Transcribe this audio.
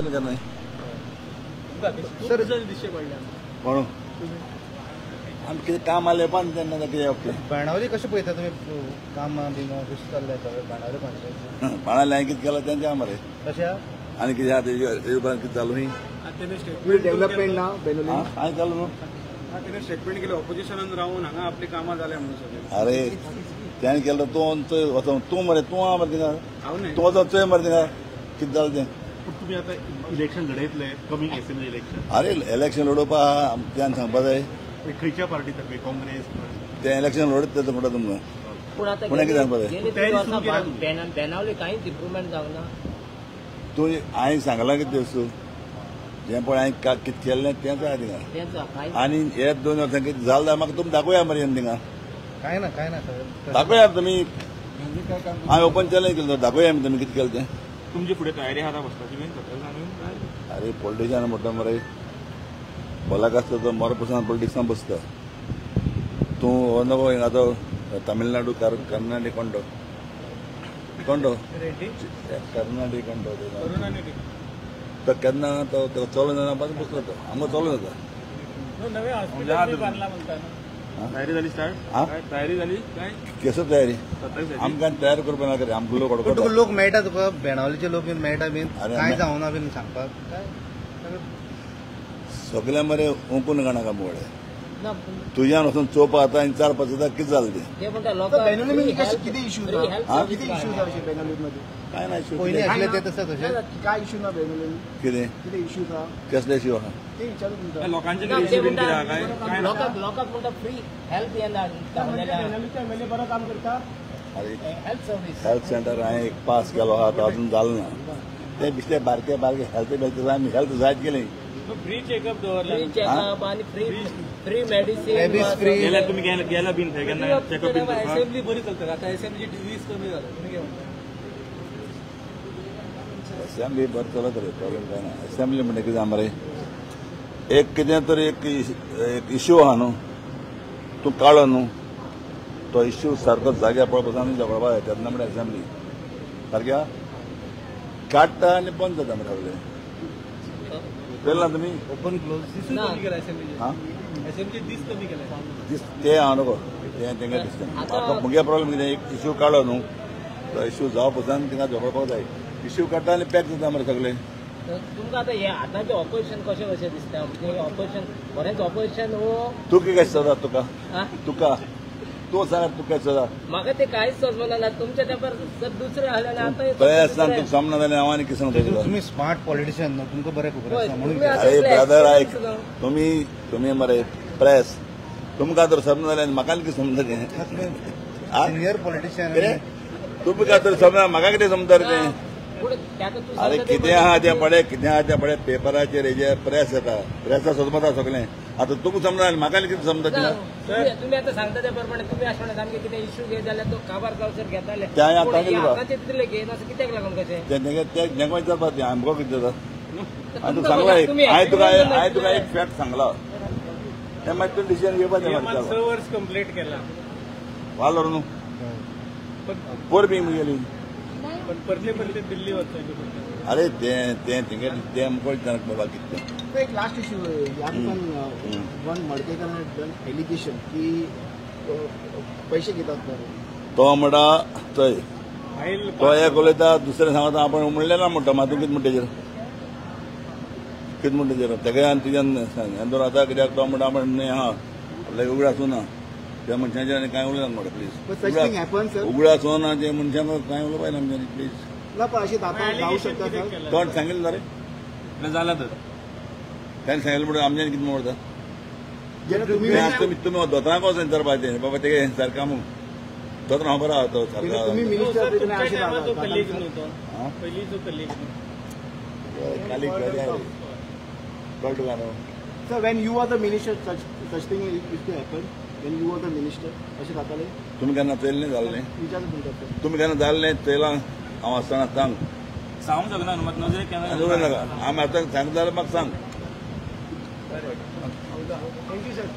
केन्ना सर दिसचे पडले कोण आमी कितें काम आलें पण तेन्ना कितें ओके बाणावली कशें पळयता तुमी काम बीन कशें चल्लें सगळें बाणावली पंचायत बाणावली हांवें कितें केलां तेंचें मरे कशें आनी कितें आहा तेजे उपरांत कितें चालू न्ही डेव्हलपमेंट ना बेनोली हांवें चालू न्हू तेणें स्टेटमेंट केलें ऑपोजिशनान रावन हांगा आपलीं कामां जाल्या म्हणून सगळें. अरे तेणें केलें तूं थंय वचोन तूं मरे तूं आहा मरे थिंगा तूं वचोन चोय मरे थिंगा कितें जालें तें. पूण तुमी आतां इलेक्शन लढयतले कमींग असेंब्ली इलेक्शन. अरे इलेक्शन लडोवपा त्यान सांगपा जाय खंयच्या पार्टी तर्फे काँग्रेस तें इलेक्शन लडयत तें म्हणटा तुमकां पूण आतां पूण कितें सांगपा जाय गेली 3 वर्सां बेनावली कांयच इम्प्रुवमेंट जावंक ना. तूं हांवें सांगलां कितें वस्तू जें पळय हांवें कितें केल्लें तेंच आहा थिंगा आनी हे 2 वर्सां कितें जालें जाल्यार म्हाका तुमी दाखोवया मरे थिंगा. काय ना काय ना दाखोवया तुमी हांवें ओपन चॅलेंज केलें दाखोवया तुमी कितें केलें तें. तुमची फुडें तयारी आहा बसपाची बीन? अरे पॉलिटिशियन म्हणटा मरे बोलाक आसता तो मर पसून पॉलिटिक्सान बसता. तूं हो नको आतां तमिळनाडू कर्नाटक कोण तो कोण तो कर्नाटक कोण तो तो केन्ना तो चलोन जाता पासून बसलो तो आमकां चलोन जाता. तयारी जाली स्टार्ट? तयारी जाली काय कसो तयारी आमकां तयार करपा नाका रे आमकां लोक तुका लोक मेळटा तुका बेणावलीचे लोक बीन मेळटा बीन कांय जावना बीन सांगपाक सगळ्या मरे ओंकून नाका मुळे तुज्यान वचून चोवपा आतां आनी 4-5 जाता कितें जालें तें. कितें इश्यू काय ना इश्यू पयलीं आसले ते तशें तशें काय इश्यू ना बेनोली कितें कितें इश्यू आसा कसले इश्यू आहा ते विचारू तुमकां लोकांचे लोकांक म्हणटा फ्री हेल्थ एमएलए बरो काम करता. अरे हेल्थ सर्वीस हेल्थ सेंटर हांवें एक पास केलो आहा तो अजून जालें ना ते बिसले बारके बारके हेल्थ बेल्थ आमी हेल्थ जायत गेली फ्री चेकअप दवरला फ्री चेकअप आनी फ्री फ्री मेडिसिन फ्री. तुमी गेला बीन थंय केन्ना चेकअप बीन असेंब्ली बरी चलता आतां असेंब्ली दीस कमी जाला तुमी कितें म्हणटा? असेंब्ली बरें चलत रे प्रॉब्लेम काय ना. असेंब्ली म्हणटा कितें मरे एक कितें तरी एक इश्यू आहा न्हू तूं काडलो न्हू तो इश्यू सारको जाग्यार पळोवपा आनी झगडपा जाय तेन्ना म्हणटा असेंब्ली सारक्या काडटा आनी बंद जाता मरे सगळें. पळयलां तुमी ओपन क्लोज दीस कमी केले दीस ते हांव नको तें तेंगे दिसता म्हाका म्हगे प्रॉब्लेम कितें एक इश्यू काडलो न्हू तो इश्यू जावपा पसून थिंगा झगडपाक जाय. इश्यू काडटा आनी पॅक जाता मरे सगळें. तुमकां आतां हें आतांचें ऑपोजिशन कशें कशें दिसता? ऑपोजिशन बरेंच ऑपोजिशन हो तूं कितें दिसता तुका तुका तूं सांग तुका दिसता? म्हाका तें कांयच समजना ना तुमच्या तेंपार सर दुसरें आसलें आनी आतां प्रयासान तुका समजना जाल्यार हांव आनी कितें सांगता तुका? तुमी स्मार्ट पॉलिटिशियन न्हू तुमकां बरें खबर आसा म्हणून. अरे ब्रदर आयक तुमी तुमी मरे प्रेस तुमकां तर समजना जाल्यार म्हाका कितें समजता तें? सिनियर पॉलिटिशियन तुमकां तर समजना म्हाका कितें समजता रे तें? अरे कितें आहा तें पळय कितें आहा तें पळय पेपराचेर हेजेर प्रेस येता प्रेसा समजता सगळें. आतां तुका समजना म्हाका कितें समजता तें? तुमी आतां सांगता त्या प्रमाणे तुमी अशें म्हणटा सामकें कितें इश्यू घेत जाल्यार तो काबार जावसर घेताले आतांचे तितले घेयना कित्याक लागून कशें तें तेंका विचारपा तें आमकां कितें जाता? हांवें तुका सांगला एक हांवें तुका एक फॅक्ट सांगला तें मागीर तूं डिसिजन घेवपाचें. 6 वर्स कंप्लीट केला वालोर न्हू पोरबी गेली पण परले परले दिल्ली वचपाचें पडटा. अरे तें तें तेंगे तें आमकां बाबा कितें एक लास्ट इश्यू ह्या दिसान वन मडकेकर डन एलिगेशन की पैसे घेतात तो म्हणटा थंय तो एक उलयता दुसरें सांगता आपण म्हणलें ना म्हणटा मागीर तूं कितें म्हणटा तेजेर कितें म्हणटा तेजेर तेका आनी तुज्यान सांग आनी तर आतां कित्याक तो म्हणटा आपण न्हय आहा आपल्याक उगड आसूं ना त्या मनशाचेर आनी कांय उलयना म्हणटा प्लीज उगड आसूं ना ते मनशांक कांय उलोवपा जायना आमच्यांनी प्लीज. ना पण अशें जावंक शकता कोण सांगिल्लें ना रे जालां तर ताणें सांगिल्लें म्हणटा आमच्यांनी कितें म्हणटा तुमी तुमी दोतोरांक वचून विचारपा तें बाबा तेगे सारकें आमूं दोतोर हांव बरो आहा तो सारको. कळटा तुका न्हू? Sir, when you are the minister, such thing used to happen. When you were the minister, अशें जातालें? तुमी केन्ना चोयलें न्ही जालें? विचार तुमकां तुमी केन्ना जालें न्ही चोयलां हांव आसतना सांग सांगूंक शकना न्हू मात नजरेक केन्ना नाका आमी आतां सांगता जाल्यार म्हाका सांग. Thank you sir.